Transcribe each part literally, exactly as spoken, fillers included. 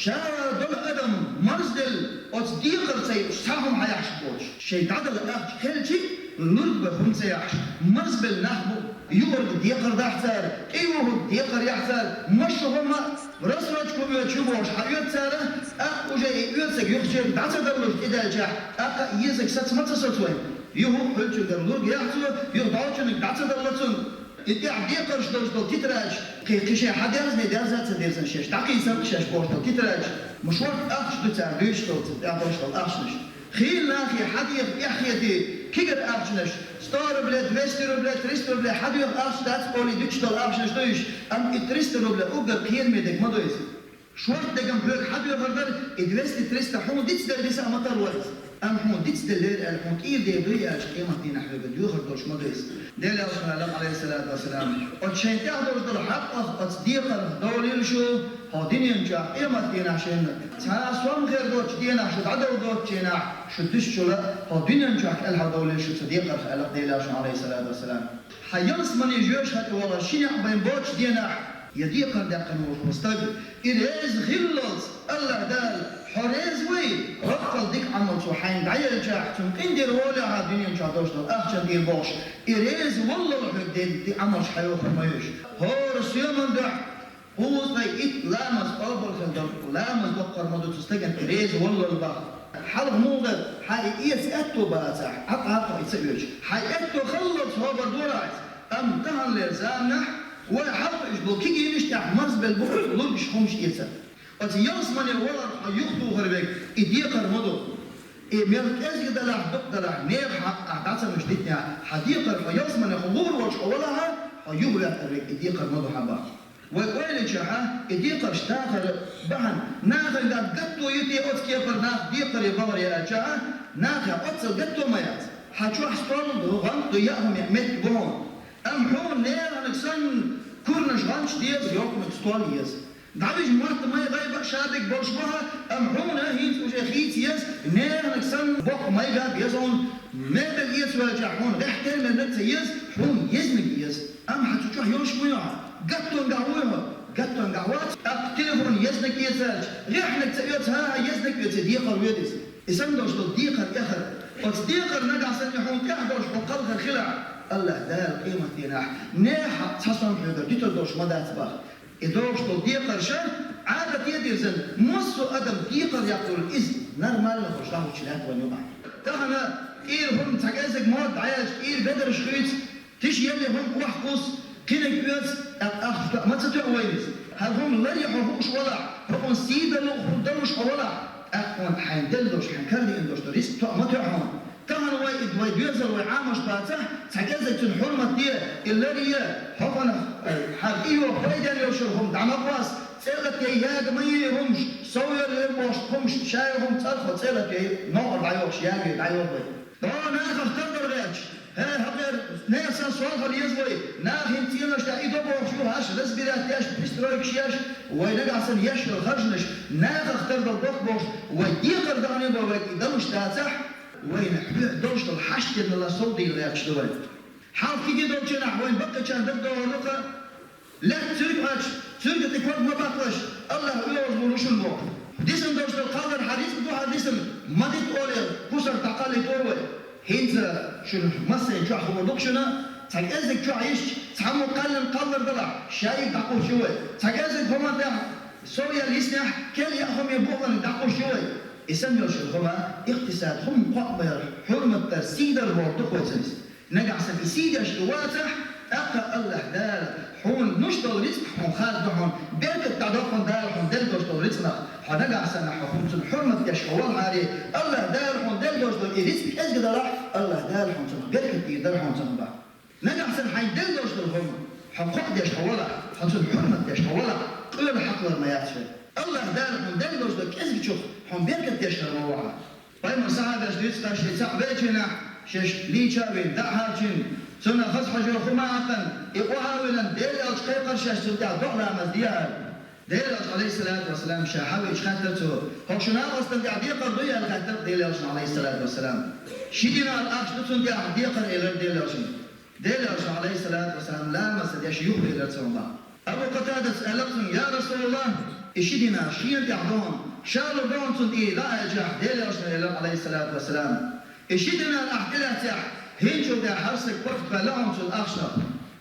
Ша дола адам марзделла оцу декхар ца юуш, цхьа хӀума хьаяхьаш боцуш, шайн дӀадала ахча хилча, лург бан хӀума ца яхьаш, марзбелла нах бу, юург декхар дахь цара, тӀеюхург декхар яхь цара, маша хӀума а, рассрочка хӀума оьцуш ю бохуш хьаоьцу цара, тӀаккха уже и оьцург юхачерга дӀа ца даллалц тӀедалчахь, тӀаккха а езарг саца ма ца соцу вайн. Юха а хуьлучуьнгара лург яхь цо, юха дӀолчунниг дӀа ца далла цунна. И тӀехь декхарш долуш долу тетрадаш, кхин, кхин шайн хьан дерзане дерза а ца дерзана шаьш, дӀакхийсар а шаьш бохуш долу тетрадаш, ма шорта ахча ду цара дуьйцуш долу, цу тӀехь долуш долу ахчанаш. Хийла нахе хьан деха эхь хетий, кегара ахчанаш, сто рублей, двести рублей, триста рублей хьан деха ахча дац олий дуьтуш долу ахчанаш ду уьш, амма и триста рублей уггар кхераме дерг ма ду иза. Шорта деган хьоьга хьан доьхур дара, и двести-триста хьуна дицделла диса а ма тарло иза. Амма хьуна дицделлера аьлла, хьуна тӀера дер дуй аьлча, къематдийнахь хьоьга доьхур долуш ма ду иза. Делан Элчано аьлла, Ӏалайхиссалату вассалам, оцу шайн тӀехь долуш долу хьакъах оцу декхарх довлийла шу, хьо дуьнен чохь къематдийнахь шайна цхьа а сом хир доцучу денахь шу дӀадовла доцучу денахь, шу дуьсучула хьо дуьнен чохь кӀелхьардовлийла шу цу декхарх аьлла Делан Элчано, Ӏалайхиссалату вассалам. Хьан ялсамане жоьжахати хьа тӀе вала ши некъ бен боцучу денахь, я декхар даьккхина волуш ву стаг, и реза хиллалц, АллахӀ Дала, хьо реза вуй, роккхал дика Ӏамал цо хьайна дӀаелчахь, цунна къинтӀера волехьа дуьнен чохь долуш долу ахчан тӀера бохуш, и реза валлал хьоьга ден ди Ӏамалш хьайохур ма ю уьш. ХӀора соьман дуьхьа кхузткъе итт ламаз къобал хила долу ламаз доккхур ма ду цу стагана и реза валлал баха. Хьалха муха дара, хьан и эца аьтто бацахь, Ӏа къакъо и ца оьцуш. Хьайн аьтто халлалц хьо бар дора ахь, амма таханлера заманахь вай хьалха уьш болу кегийнаш тӀехь марзбелла бу лургаш хӀумаш эцар. Оцу ялсамане валар хьо юхатухур верг, и декхар ма ду. И мел кӀезиг далахь, дукха далахь, нехан хьакъ ахь дӀа ца луш дитинехь, хьан декхар хьо ялсамане хьо лур волчу хьо валахьа, хьо юхаветтар верг, и декхар ма ду хьан баха. Вай ойла йичахьа, и декхарш дахар бахьана, нахана гатто ю те оцу кепара нах декхаре бахаре аьлчахьа, нахе оццал гатто ма яц. Хьан чохь стол а ду, гӀант а ду, яа хӀума яа меттиг бу хьуна. Амма хьуна неханиг санна курнаш гӀанташ деза, йоккханиг стол еза. ДӀавижа мотт май гӀайба а шадерг болуш баха, амма хьуна хӀинца уже хийца еза, неханиг санна боккха майга беза хьуна, мебель эца ваьлчахь хьуна гӀехь термерниг ца еза, хьуна езниг еза. Амма хьан цу чохь йолуш вуй хьо? Гаттонгахь вуй хьо? Гаттонгахь вац, тӀаккха телефон езниг эцаьлча, гӀехьниг ца оьцу, хӀан-хӀа, езниг оьцу, декхар воьду иза. И санна долуш долу декхар эхар. Оцу декхар нагахь санна хьуна тӀехь долуш бу кхалхар хилахь, АллахӀ Дала къематдийнахь нехан цхьа сом хьоьгара дуьтур долуш ма дац баха. И догӀуш долу декхарша Ӏадате а дирзина, массо а адам декхар яккхалур иза нормально хуш дӀахӀуттуш лаьтта вайн юкъахь. Тахана тӀера хӀума цхьа кӀеззиг мотт дӀаяьлча, тӀера бедарш хуьйцу, тиша елли хӀума охьакхуссу, кхиниг оьцу, тӀаккха ахча тоьа ма ца тоьа вайна иза. ХӀара хӀума ларъе хьо хууш валахь, хьо хӀун сий далуш хӀун далуш хьо валахь, тӀаккха хьуна хьайна делла долуш, хьайна карадеана долуш долу рицкъ тоьа ма тоьа хьуна. Тахана вай и вай доьзал, вай Ӏамош бацахь, цхьа кӀеззиг цуьнан хьурмат де, и ларъе, хьо хӀунах, э, хьан тӀейогӀу пайденна йолчуьра хӀума дӀа ма кхосса, цӀе а латае яга ма е хӀумаш, сов йолу лер бохуш хӀумаш, шайна хӀума цӀарах хьо цӀе а латае, новкъа дӀайохуш яга е, дӀайоху вай. ДогӀа нахах тардара гӀерташ, хӀе, хьакъера, нехан санна сов хила еза вай, наха хӀинца цӀенош тӀехь и до бохуш ю, хӀорш разбирать деш, пристройкаш еш, вай нагахь санна еш йолу харжанаш, нахах тардала доккха бохуш, вай декхар дахана боху вайга и далуш дацахь, вайна хьоьга долуш долу хьашт дернала сов дийла гӀерташ ду вай. Хьалха кегий долчу нах вайн баккхийчарна даг догӀур ду-кха, лаьтта цуьрг Ӏачу, цуьрга тӀе ког ма баккхалаш, АллахӀ оьгӀаз волуш ву шуна боху. Дисина долуш долу кхаллар хьан рицкъ ду, хьан дисина, ма дита олий, кусарг дӀакхаллийтора вай. ХӀинца шуна массарна чохь хуур ду-кха шуна, цхьа кӀеззиг чохь йисча, цхьаммо кхаллина кхаллар далахь, шайга дӀакхуссуш ю вай. Цхьа кӀеззиг хӀуманна тӀехь сов яьлла йиснехь, кел яа хӀума бухаланиг дӀакхуссуш ю вай. И санна йолчуьра хӀума, икътисад, хӀума кхоъ дар, хьурмат дар, сий дар бохург ду-кха вай цуьнца. Нагахь санна и сий деш и вацахь, тӀаккха АллахӀ Дала хьуна луш долу рицкъ хьуна хаза ду хьуна, беркат дӀадо хьуна Дала хьуна делла долуш долу рицкъанах. Хьо нагахь санна хьо хӀума цунна хьурмат деш хьо валахьарий, АллахӀ Дала хьуна делла долуш долу и рицкъ кӀезиг далахь, АллахӀ Дала хьуна цунах беркат дийр дара хьуна цунах бахьа. Нагахь санна хьайна делла долуш долу хӀума хьо кхоъ деш хьо валахь, хьо цунна хьурмат деш хьо валахь, къоьлла хьакхалар ма яц хьоьга. АллахӀ Дала хьуна делла долуш долу кӀезгачух хьуна беркат деш хир ма ву хьо. Пайхамаран сахьабаш дуьйцу, тхаьш цхьаъ велча нах, шаьш лийча а вина, дӀа а хьарчийна, цунах хаза хьожа хӀума а аьттина, и охьа а вина, Делан Элча кхайкхар шаьш цунна тӀехь доӀа ламаз де аьлла. Делан Элча, Ӏалайхиссалату вассалам, ша хьавеъча хаьттара цо: «ХӀокху шу накъостана тӀехь декхар дуй?» — аьлла хаьттара Делан Элчано, Ӏалайхиссалату вассалам. «Ши динар ахча ду цунна тӀехь декхар», — элира Делан Элчано. Делан Элчано, Ӏалайхиссалату вассалам, ламаз ца деш юхавелира цунах. Абу Къатадас аьлла цунга: «Я РасулаллахӀ, И ши динар шена тӀехь ду хьуна, шарла ду хьуна цунна и дӀа аьлчахь, Делан Элчано элира, Ӏалайхиссалату вассалам, и ши динар ахь тӀелаьцнехь, хӀинцул тӀаьхьа хӀара стаг паргӀат ваьлла хьуна цунна ахчанах.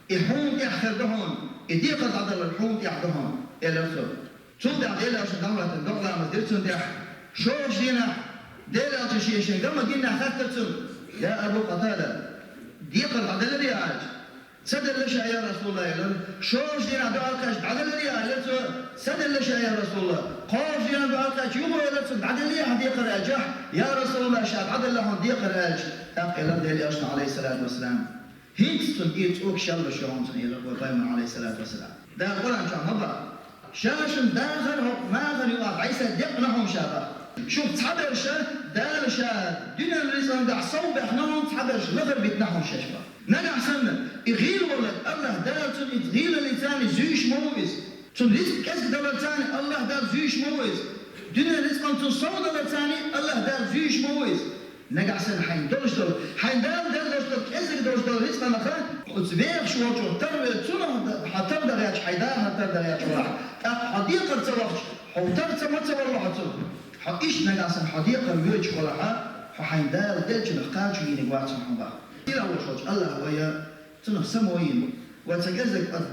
И хьуна тӀехь хир ду хьуна, и декхар дӀадалар хьуна тӀехь ду хьуна, элира цо. Цул тӀаьхьа Делан Элчано дӀахӀоьттина, дуӀа-ламаз дира цунна тӀехь. ШолгӀачу дийнахь Делан Элчано шен, шен гамма гиннехь хаьттира цунна: «Я Абу Къатада, декхар дӀаделларий?» аьлча. «Ца делла ша, я Расулаллах», элира. ШолгӀачу дийнахь дуӀа кхаьчча: «ДӀаделларий?» аьлла цо. «Ца делла ша, я Расулаллах». КхоалгӀачу дийнахь дуӀа кхаьчча юха элира цо: «ДӀаделлий хьан декхар?» аьлча: «Я Расулаллах, ша дӀаделла хьуна декхар», аьлча, тӀаккха элира Делан Элчано, Ӏалайхиссалату вассалам. ХӀинца цунна и цӀока шелла шу хьуна цунна, элира вай пайхамар, Ӏалайхиссалату вассалам. Дала Къуръан чохь ма боху: «Ша шуна дахар хӀокху нахана юкъахь дӀасадекъна хьуна ша боху». Шух цхьаберш Дала ша дуьненан рицкъанна тӀехь сов баьхна хьуна, цхьаберш лахара битина хьуна шаьш боху. Нагахь санна и гӀийла валар, АллахӀ Дала цунна иза гӀийлаллица а зуьйш ма ву иза. Цунна рицкъ кӀезиг даларца а АллахӀ Дала зуьйш ма ву иза. Дуьненан рицкъанна цунна сов даларца а АллахӀ Дала зуьйш ма ву иза. Нагахь санна хьайна долуш долу, хьайна Дала дала долуш долу, кӀеззиг долуш долу рицкъанах, оцу вехаш волчух тар а велла, цунах хьан тар дан гӀерташ, хьайн дахар тар дан гӀерташ валахь, тӀаккха хьо декхар ца вахча, хьо тар ца ма ца валла хьо цунах. Хьо иштта нагахь санна хьо декхар воьдуш валахь, хьо хьайн Дала деллачунах кхачо йийриг вац хьуна боху. Сийлахь волуш волчу АллахӀа вай Цунах само йина, вай цхьа кӀеззиг, вайн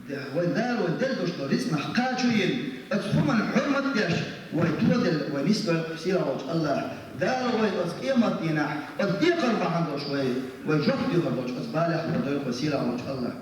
Дала вайна делла долуш долу рицкъанах кхачо йина, оцу хӀуманна хьурмат а деш, вай тоделла, вай нисдойла сийлахь волчу АллахӀа. Дала вай оцу къематдийнахь, оцу декхар бахьана долуш вай, вай жоп доьхур долчу оцу балех вай дойла вай сийлахь волчу АллахӀа.